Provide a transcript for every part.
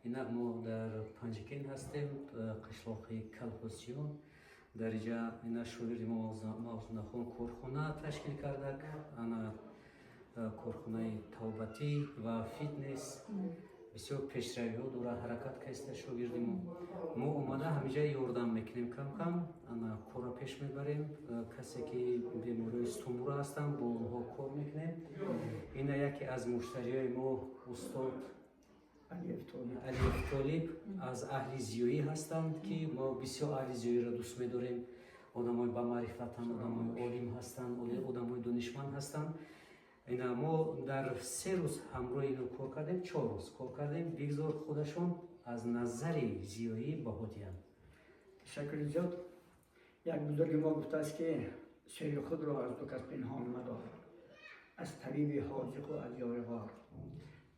Инак, мо дар Панҷакент ҳастем, қишлоқи Калхозчиён. Дар инҷа ина шогирди мо Мавзунахон корхона ташкил кардак, ана корхонаи табобатӣ ва фитнес. Бисёр пешравиҳо дорад, ҳаракат каста шогирди мо. Мо омада ҳамиҷа ёрдам мекунем, кам-кам ана корро пеш мебарем. Касе ки бемориҳои стумура ҳастанд, бо онҳо кор мекунем. Ина яке аз муштариҳои мо, устод Алиев Толиб, аз аҳли зиёӣ ҳастанд, ки мо бисёр аҳли зиёиро дӯст медорем. Одамои бамаърифатанд, одамои олим ҳастанд, одамои донишманд ҳастанд. Ина мо дар 3 рӯз ҳамроҳи ино кор кардем, 4 рӯз кор кардем. Бигзор худашон аз назари зиёӣ баҳо диҳанд. Ташаккури зиёд. Як бузурги мо гуфтааст, ки сирри худро аз ду кас пинҳон мадор: аз табиби ҳозиқу аз ёри ғор.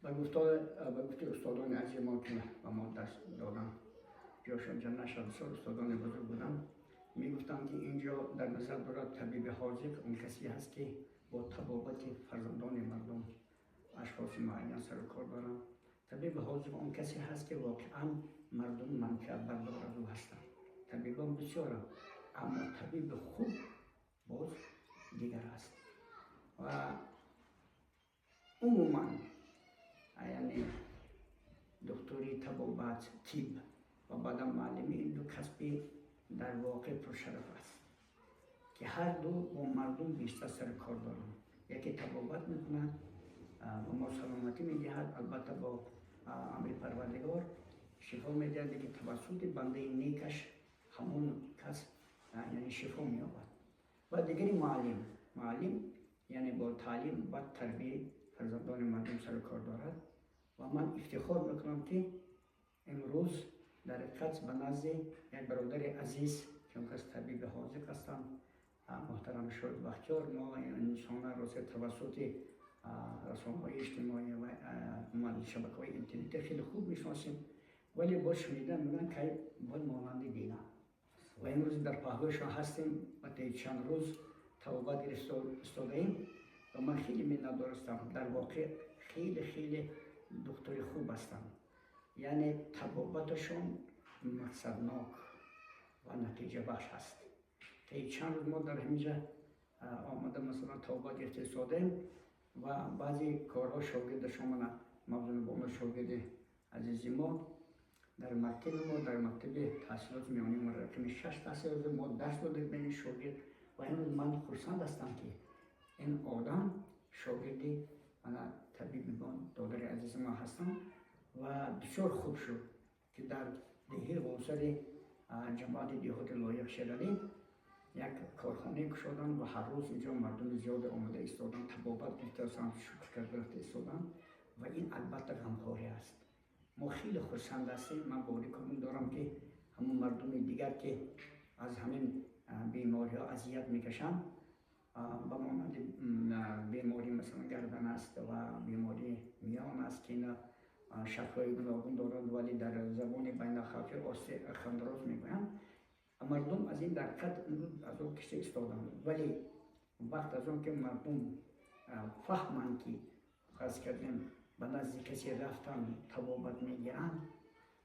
Ба гуфти устодони азизи мо, ки ба мо дарс доданд, ҷошон ҷаннат шад, бисёр устодони бузург буданд, мегуфтанд, ки инҷо дар назар дорад табиби ҳозиқ он касе ҳаст, ки бо табобати фарзандони мардум, ашхоси муайян сару кор доранд. Табиби ҳозиқ он касе ҳаст, ки воқеан мардум манфиат бардор аз ӯ ҳастанд. Табибон бисёранд, аммо табиби хуб боз дигар аст. Ва умуман, яъне духтури табобат, тиб ва баъдан муаллими, ин ду касби дар воқеъ пуршараф аст, ки ҳар ду бо мардум бештар сари кор доранд. Яке табобат мекунад ва мо саломатӣ медиҳад, албатта бо амри Парвардигор шифо медиҳад, лекин тавассути бандаи некаш ҳамон кас, яъне, шифо меёбад. Ва дигари муаллим. Муаллим, яъне, бо таълим ва тарбияи фарзандони мардум сару кор дорад. Ва ман ифтихор мекунам, ки имрӯз дар ҳақиқат ба назди як бародари азиз, ки он кас табиби ҳозиқ ҳастанд, муҳтарам Шоҳид Бахтиёр. Мо инсона рости тавассути расонаҳои иҷтимоӣ ва шабакаҳои интернетӣ хеле хуб мешиносем, вале боз шунидан мегӯянд, кай бояд монанди дидан. Ва имрӯз дар паҳлӯяшон ҳастем ва таи чанд рӯз табобат гирифта истодаем ва ман хеле миннатдор ҳастам. Дар воқеъ хеле хеле духтури хуб ҳастанд, яъне табобаташон мақсаднок ва натиҷабахш ҳаст. Таи чанд рӯз мо дар ҳаминҷа омада, масалан, табобат гирифта истодаем ва баъзе корҳо шогирдашон, мана Мавзунабону, шогирди азизи мо, дар мактаби мо, дар мактаби таҳсилоти миёнии мо рақами 6 таҳсил, мо дарс додем ба ин шогирд. Ва имрӯз ман хурсанд ҳастам, ки ин одам шогирди мана табиби мо, додари азизи мо ҳастанд. Ва бисёр хуб шуд, ки дар деҳаи Ғунсари ҷамоати деҳоти Лоиқ Шералӣ як корхонае кушоданд ва ҳар рӯз инҷо мардуми зиёде омада истоданд, табобат гирифтаанд, шукр карда рафта истоданд. Ва ин албатта ғамхорӣ аст. Мо хеле хурсанд ҳастем. Ман боварӣ комил дорам, ки ҳамон мардуми дигар, ки аз ҳамин бемориҳо азият мекашанд, ба монанди беморӣ, масалан, гардан аст ва бемории миён аст, ки ина шаклҳои гуногун доранд, вале дар забони байналхалқӣ остеохондроз мегӯянд, мардум аз ин дар қад аз он кишта истоданд. Вале вақт аз он ки мардум фаҳманд, ки фарз кардем, ба назди касе рафтан, табобат мегиранд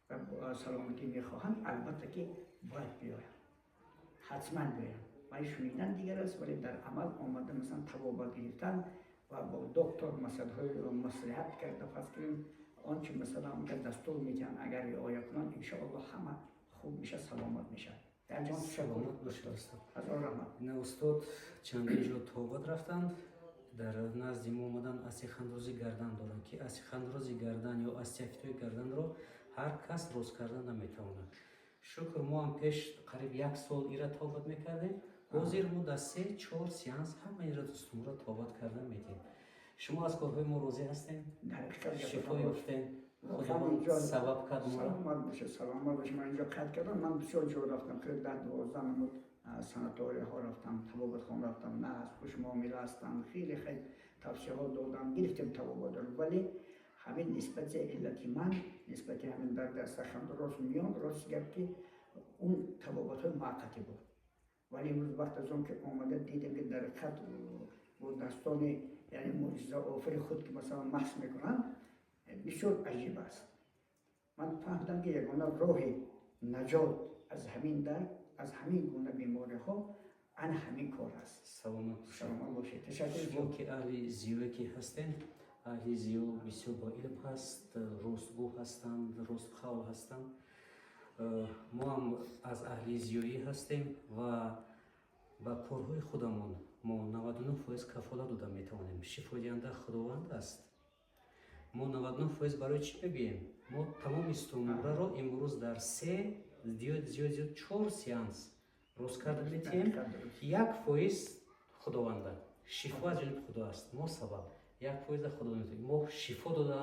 ва саломатӣ мехоҳанд, албатта ки бояд биёянд, ҳатман биёянд. Вале шунидан дигар аст, вале дар амал омада, масалан, табобат гирифтан ва бо доктор масъалаҳои маслиҳат карда, фарз кунем, он чи масалан онҷа дастур медиҳанд, агар риоя кунанд, иншоаллоҳ ҳама хуб мешавад, саломат мешавад. Ҷон. Саломат бошед, устод. Ҳазор раҳмат. Ина устод чандин ҷо табобат рафтанд, дар назди мо омадан. Остеохондрози гардан доранд, ки остеохондрози гардан ё остеофитои гарданро ҳар кас рост кардан наметавонад. Шукр, мо ҳам пеш қариб як сол ира табобат мекардем. Ҳозир мо дар 3-4 сеанс ҳама ира дустумро табобат кардан медиҳем. Шумо аз корҳои мо розӣ ҳастем? Дар ҳақиқат. Шифо ёфтем, Худованд сабаб кард моро. Саломат бошед, саломат бошед. Ман инҷо қайд кардам, ман бисёр ҷо рафтам, хеле 10-12 намуд санаторияҳо рафтам, табобатхона рафтам, на аз хушмуомила ҳастанд, хеле хеле тавсияҳо додам, гирифтем табобат, вале ҳамин нисбати иллати ман, нисбати ҳамин дарди остеохондроз миён, рост гап, ки он табобатҳои муваққатӣ буд. Вале имрӯз вақт аз он ки омада дидем, ки дар ҳақиқат бо дастони, яъне, мӯъҷизаофари худ, ки масалан масҳ мекунанд. Бисёр аҷиб аст. Ман фаҳмидам, ки ягона роҳи наҷот аз ҳамин дард, аз ҳамин гуна бемориҳо ана ҳамин кор аст. Саломат бошед. Саломат бошед, ташаккур. Шумо ки аҳли зиёе ки ҳастем, аҳли зиё бисёр бо илм ҳаст, ростгӯ ҳастанд, ростқавл ҳастанд. Мо ҳам аз аҳли зиёӣ ҳастем ва ба корҳои худамон мо 99% кафолат дода метавонем. Шифодиҳанда Худованд аст. Мо 99% барои чӣ мегӯем? Мо тамоми стумораро имрӯз дар се, зиёд зиёд чор сеанс рост карда метиҳем. 1% Худованда, шифо аз ҷониби Худо аст, мо сабаб. 1% Худо метавонем. Мо шифо дода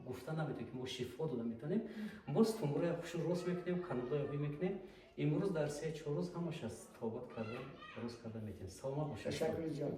гуфта наметавонем, ки мо шифо дода метавонем. Мо стумораро хушро рост мекунем, каналҳои обӣ мекунем. Имрӯз дар 3-4 рӯз ҳамаш аз табобат карда, рост карда метавонем. Саломат бошед. Ташаккури зиёд.